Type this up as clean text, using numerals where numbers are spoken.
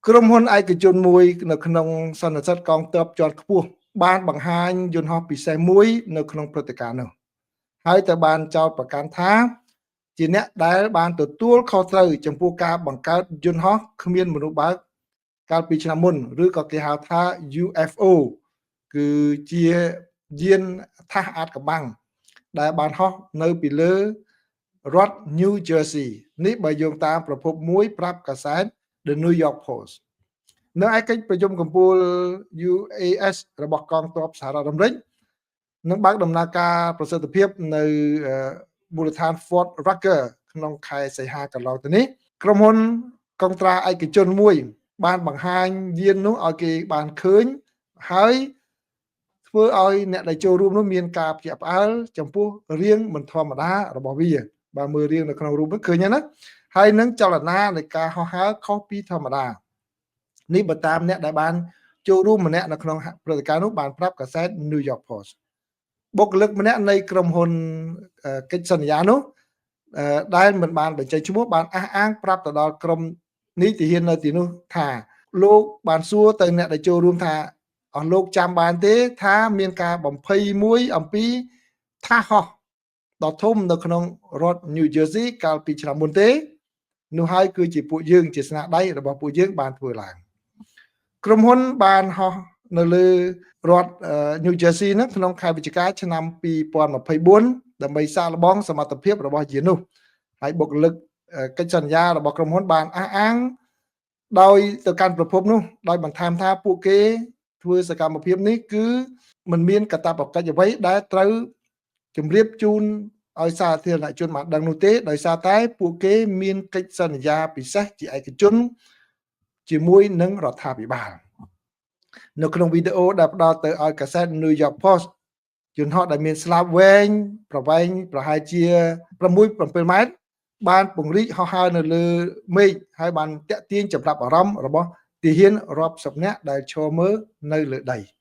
ក្រុមហ៊ុនឯកជនមួយនៅក្នុងសន្និសីទកងទ័ពជាន់ខ្ពស់បានបង្ហាញយន្តហោះពិសេសមួយនៅក្នុងព្រឹត្តិការណ៍នោះហើយទៅបានចោទប្រកាន់ថាជាអ្នកដែលបានទទួលខុសត្រូវចំពោះការបង្កើតយន្តហោះគ្មានមនុស្សបើកកាលពីឆ្នាំមុនឬក៏គេហៅថា UFO គឺជាយានថាសអាតកំបាំងដែលបានហោះនៅពីលើរដ្ឋ New Jersey នេះបើយោងតាមប្រភពមួយប្រាប់កាសែត The New York Post នៅឯកិច្ចប្រជុំកំពូល UAS របស់កងទ័ពសហរដ្ឋអាមេរិកនឹងបើកដំណើរការប្រសិទ្ធភាពនៅមូលដ្ឋាន Fort Rucker ក្នុងខែសីហាកន្លងទៅនេះក្រុមហ៊ុនកុងត្រាឯកជនមួយ បានបង្ហាញយាននោះឲ្យគេបានឃើញហើយធ្វើឲ្យអ្នកដែលចូលរួមនោះមានការភ្ញាក់ផ្អើលចំពោះរាងមិនធម្មតារបស់វាបើមើលរាងនៅក្នុងរូបនោះឃើញណាហើយនឹងចលនានៃការហោះហើរខុសពីធម្មតានេះបើតាមអ្នកដែលបានចូលរួមម្នាក់នៅក្នុងព្រឹត្តិការណ៍នោះបានប្រាប់កាសែត New York Post បុគ្គលិកម្នាក់នៃក្រុមហ៊ុនកិច្ចសន្យានោះដែលមិនបានបញ្ចេញឈ្មោះបានអះអាងប្រាប់ទៅដល់ក្រុមនីតិហ៊ាននៅទីនោះថាលោកបានសួរទៅអ្នកដែលចូលរួមថាអស់លោកចាំបានទេថាមានការបំភ័យមួយអំពីថាសហោះដ៏ធំនៅក្នុងរដ្ឋ New Jersey កាលពីឆ្នាំមុនទេនោះហើយគឺជាពួកយើងជាស្នាដៃរបស់ពួកយើងបានធ្វើឡើងក្រុមហ៊ុនបានហោះនៅលើរដ្ឋ New Jersey ហ្នឹងក្នុងខែវិច្ឆិកាឆ្នាំ2024ដើម្បីសាកល្បងសមត្ថភាពរបស់យាននោះហើយបុគ្គលិកកិច្ចសន្យារបស់ក្រុមហ៊ុនបានអះអាងដោយទៅកាន់ប្រភពនោះដោយបន្ថែមថាពួកគេធ្វើសកម្មភាពនេះគឺมันមានកាតព្វកិច្ចអ្វីដែលត្រូវជម្រាបជូនឲ្យសាធារណជនបានដឹងនោះទេដោយសារតែពួកគេមានកិច្ចសន្យាពិសេសជាឯកជនជាមួយនឹងរដ្ឋាភិបាលនៅក្នុងវីដេអូដែលផ្ដល់ទៅឲ្យកាសែត New York Post យន្តហោះដែលមានស្លាបវែងប្រវែងប្រហែលជា6 7ម៉ែត្របានពង្រីកហោះហើរនៅលើមេឃហើយបានតាក់ទាញចំណាប់អារម្មណ៍របស់ទាហានរាប់សិបនាក់ដែលឈរមើលនៅលើដី។